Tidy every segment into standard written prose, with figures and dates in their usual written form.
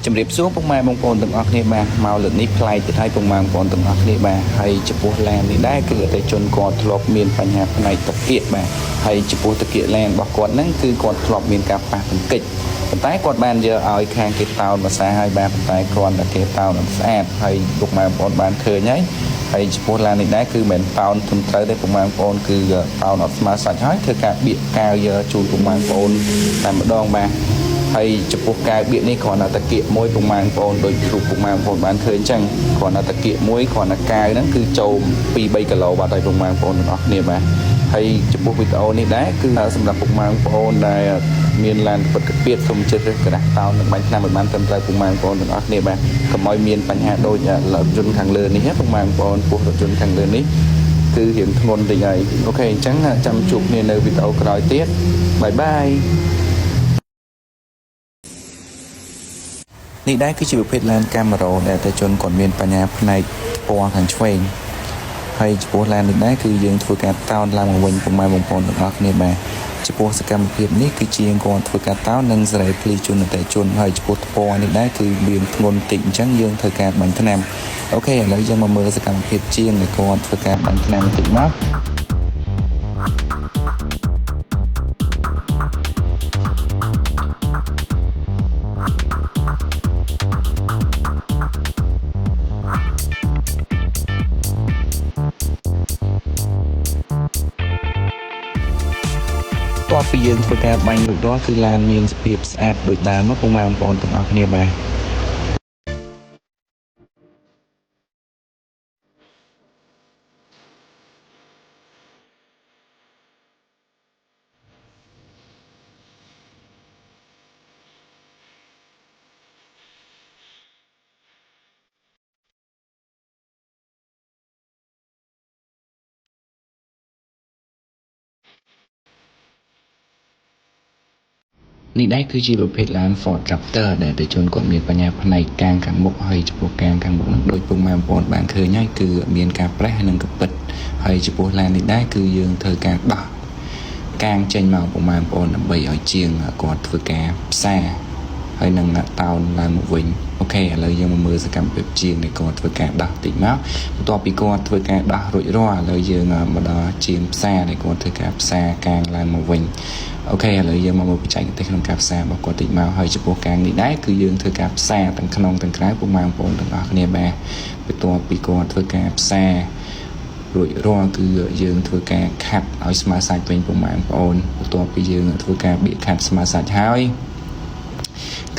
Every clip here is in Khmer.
ជំរាបសួរពុកម៉ែបងប្អូនទាំងអស់គ្នាបាទមកលើកនេះប្លែកទៅហើយពុកម៉ែបងប្អូនទាំងអស់គ្នាបាទហើយចំពោះឡាននេះដែរគឺអតិថិជនគាត់ធ្លាប់មានបញ្ហាផ្នែកតាគៀកបាទហើយចំពោះតាគៀកឡានរបស់គាត់ហ្នឹងគឺគាត់ធ្លាប់មានការប៉ះទង្គិចប៉ុន្តែគាត់បានយកឲ្យខាងគេតោនភាសាហើយបាទប៉ុន្តែគ្រាន់តែគេតោនអត់ស្អាតហើយពុកម៉ែបងប្អូនបានឃើញហើយហើយចំពោះឡាននេះដែរគឺមិនមែនតោនត្រឹមត្រូវទេពុកម៉ែបងប្អូនគឺតោនអត់ស្មើសាច់ហើយធ្វើការបៀកកាវយកជូនពុកម៉ែបងប្អូនតែម្ដងបាទ ហើយចំពោះកាវបៀកនេះគ្រាន់តែតាគៀកមួយពុកម៉ែបងប្អូនដូចរូបពុកម៉ែបងប្អូនបានឃើញអញ្ចឹងគ្រាន់តែតាគៀកមួយគ្រាន់តែកាវហ្នឹងគឺចូល2 3គីឡូបាត់ហើយពុកម៉ែបងប្អូនទាំងអស់គ្នាបាទហើយចំពោះវីដេអូនេះដែរគឺសម្រាប់ពុកម៉ែបងប្អូនដែលមានឡានពិតកាពៀតសូមជិះរើសក្រាស់តោននិងបាញ់ថ្នាំឲ្យបានត្រឹមត្រូវពុកម៉ែបងប្អូនទាំងអស់គ្នាបាទកុំឲ្យមានបញ្ហាដូចរថយន្តខាងលើនេះណាពុកម៉ែបងប្អូនពោះរថយន្តខាងលើនេះគឺរៀងធ្ងន់តិចហើយ OK អញ្ចឹងចាំជួបគ្នានៅវីដេអូក្រោយទៀត bye bye នេះដែរគឺជាប្រភេទឡានកាមេរ៉ូដែលអតិថិជនគាត់មានបញ្ហាផ្នែកពណ៌ខាងឆ្វេងហើយចំពោះឡាននេះដែរគឺយើងធ្វើការតោនឡើងមកវិញពុកម៉ែបងប្អូនទាំងអស់គ្នាបាទចំពោះសកម្មភាពនេះគឺជាងគាត់ធ្វើការតោននិងសេរីភ្លីជូនអតិថិជនហើយចំពោះពណ៌នេះដែរគឺមានធ្ងន់តិចអញ្ចឹងយើងធ្វើការបាញ់ថ្នាំ OK ឥឡូវយើងមកមើលសកម្មភាពជាងដែលគាត់ធ្វើការបាញ់ថ្នាំបន្តិចមក តបពីយើងធ្វើការបាញ់រួចរាល់គឺឡានមានសភាពស្អាតដូចដើមមកពុកម៉ែបងប្អូនទាំងអស់គ្នាបាទនេះដែរគឺជាប្រភេទឡាន Ford Raptor ដែលអតិថិជនគាត់មានបញ្ហាផ្នែកកាងខាងមុខហើយចំពោះកាងខាងមុខហ្នឹងដូចពុកម៉ែបងប្អូនបានឃើញហើយគឺមានការប្រេះនិងកពិតហើយចំពោះឡាននេះដែរគឺយើងធ្វើការដោះកាងចេញមកពុកម៉ែបងប្អូនដើម្បីឲ្យជាងគាត់ធ្វើការផ្សារហើយនឹងតោនឡើងមកវិញ OK ឥឡូវយើងមកមើលសកម្មភាពជាងដែលគាត់ធ្វើការដោះតិចមកបន្ទាប់ពីគាត់ធ្វើការដោះរួចរាល់ឥឡូវយើងមកដល់ជាងផ្សារដែលគាត់ធ្វើការផ្សារកាងឡើងមកវិញ OK ឥឡូវយើងមកមើលបច្ចេកទេសក្នុងការផ្សាររបស់គាត់តិចមកហើយចំពោះកាងនេះដែរគឺយើងធ្វើការផ្សារទាំងក្នុងទាំងក្រៅពុកម៉ែបងប្អូនទាំងអស់គ្នាបាទបន្ទាប់ពីគាត់ធ្វើការផ្សាររួចរាល់គឺយើងធ្វើការខាត់ឲ្យស្មើសាច់វិញពុកម៉ែបងប្អូនបន្ទាប់ពីយើងធ្វើការបៀកខាត់ស្មើសាច់ហើយ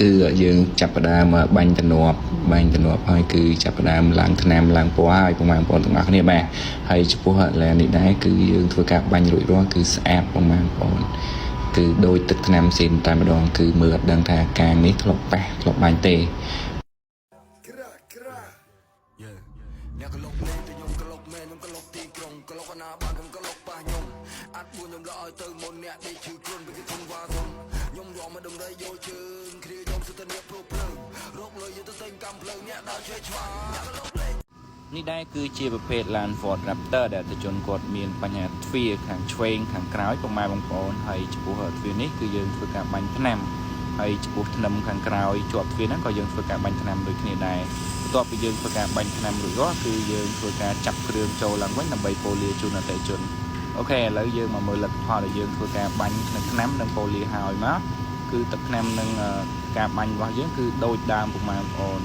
គឺយើងចាប់ផ្ដើមបាញ់តំណប់បាញ់តំណប់ហើយគឺចាប់ផ្ដើមឡើងថ្នាំឡើងពណ៌ហើយពុកម៉ែបងប្អូនទាំងអស់គ្នាបាទហើយចំពោះឡាននេះដែរគឺយើងធ្វើការបាញ់រួចរាល់គឺស្អាតពុកម៉ែបងប្អូនគឺដោយទឹកថ្នាំស៊ីនតែម្ដងគឺមើលអត់ដឹងថាកាងនេះធ្លាប់ប៉ះធ្លាប់បាញ់ទេ Yeah អ្នកក៏លុកលេងតែខ្ញុំក៏លុកមែនខ្ញុំក៏លុកទីក្រុងក៏លុកអាណាបានខ្ញុំក៏លុកប៉ះខ្ញុំអាត់ពួនខ្ញុំលក់ឲ្យទៅមុនអ្នកដេកឈឺគ្រុនពេលគេធំវ៉ាធំខ្ញុំរំមកដំរីយកជើងគ្នាខ្ញុំសុទ្ធតែអ្នកព្រោះភ្លើងរកលុយយកទៅទិញកំភ្លើងអ្នកដើរឆ្វេងឆ្វាអ្នកក៏លុកលេង នេះដែរគឺជាប្រភេទឡាន Ford Raptor ដែលអតិថិជនគាត់មានបញ្ហាទ្វារខាងឆ្វេងខាងក្រោយពុកម៉ែបងប្អូនហើយចំពោះទ្វារនេះគឺយើងធ្វើការបាញ់ថ្នាំហើយចំពោះថ្នាំខាងក្រោយជាប់ទ្វារហ្នឹងក៏យើងធ្វើការបាញ់ថ្នាំដូចគ្នាដែរបន្ទាប់ពីយើងធ្វើការបាញ់ថ្នាំរួចរាល់គឺយើងធ្វើការចាប់គ្រឿងចូលឡើងវិញដើម្បីប៉ូលាជូនអតិថិជន OK ឥឡូវយើងមកមើលលទ្ធផលដែលយើងធ្វើការបាញ់នៅថ្នាំនិងប៉ូលាហើយមកគឺទឹកថ្នាំនិងការបាញ់របស់យើងគឺដូចដើមពុកម៉ែបងប្អូន